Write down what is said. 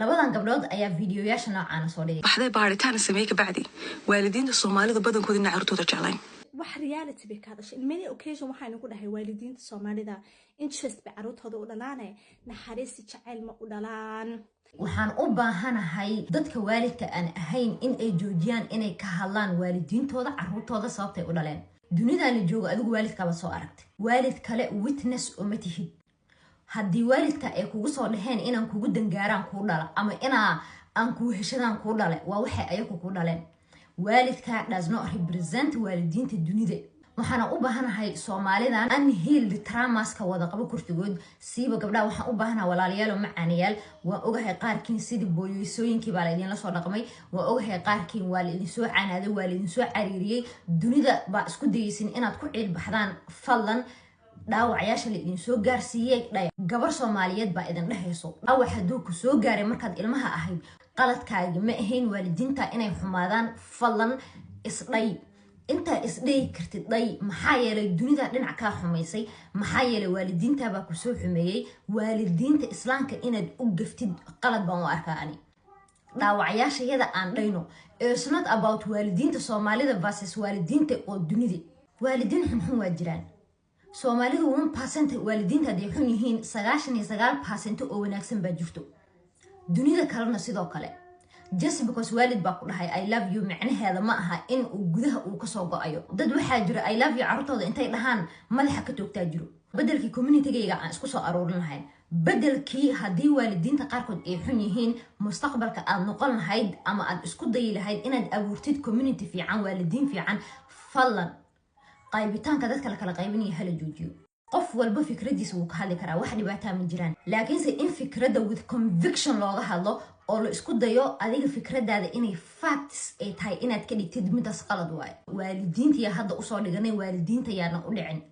Labadan gabdhood ayaa videoyaasha noocaana soo dhigay. Baxday baaritaan sameeyey kabacdi, waalidiinta Soomaalida badankooda ina carruurtooda jeclayn. Wax reality bay ka hadashay. In many occasion waxaynu ku dhahay waalidiinta Soomaalida interest bay caruurtooda u dhalaane, naxariisi jacayl ma u dhalaan. Waxaan u baahanahay dadka waalidka aan ahayn in ay joojiyaan inay ka hadlaan waalidiintooda caruurtooda sababtay u dhaleen. Dunidan la joogo, adigu waalidkaaba soo aragtay, waalid kale witness uma tihid. Haddii waalidka ay kugu soo dhaheen inaan kugu dangaaraan kuu dhala ama inaa aan kuu heshadaan kuu dhale, waa waxay ayaku ku dhaleen. Waalidka does not represent waalidiinta dunida. Waxaana u baahanahay Soomaalidan unhealed traumaska wada qabo kurtigood, siiba gabdhaha. Waxaan u baahanahay, walaalayaal oo macaanayaal, waan ogahay qaarkiin sidii booyeysooyinkii baa laydinla soo dhaqmay. Waan ogahay qaarkiin waa la idinsoo canaaday, waa laidinsoo cariiriyey. Dunida baa isku dayeysin inaad ku ciilbaxdaan. Fadlan, dhaawacayaasha la idinsoo gaarsiiyey dhaya. Gabar Soomaaliyeed baa idin dhehayso, dhaawac hadduu ku soo gaaray markaad ilmaha ahayd, qaladkaagi ma ahayn waalidiinta inay xumaadaan. Fadlan isdhay, intaa isdhayi kartid dhay. Maxaa yeelay dunida dhinac kaa xumaysay, maxaa yeelay waalidiintabaa kusoo xumeeyey. Waalidiinta Islaamka inaad u gaftid qalad baan u arkaa ani. Dhaawacayaasha yada aan dhayno. It's not about waalidiinta Soomaalida versus waalidiinta oo dunida. Waalidiin xunxun waa jiraan. Soomaalidu 1% waalidiinta hadday xun yihiin, 99% oo wanaagsan baa jirto. Dunida kalena sidoo kale. Just because waalid baa ku dhahay "I love you", micnaheeda ma aha in uu gudaha uu kasoo go-ayo. Dad waxaa jira "I love you" carruurtooda intay dhahaan madaxa ka toogtaa jiro. Bedelkii communitygayga aan isku soo aruurin lahayn, bedelkii haddii waalidiinta qaarkood ay xun yihiin, mustaqbalka aad noqon lahayd ama aad isku dayi lahayd inaad abuurtid community fiican, waalidiin fiican, fadlan qaybitaanka dadka la kala qaybinaya hala joojiyo. Qof walba fikradiisa wuu ka hadli karaa, wax dhibaataa ma jiraan, laakiinse in fikradda with conviction looga hadlo oo la isku dayo adiga fikradaada inay facts ay tahay inaad ka dhigtid, midaas qalad waayo. Waalidiintiyaa hadda usoo dhiganay, waalidiinta yaana u dhicin.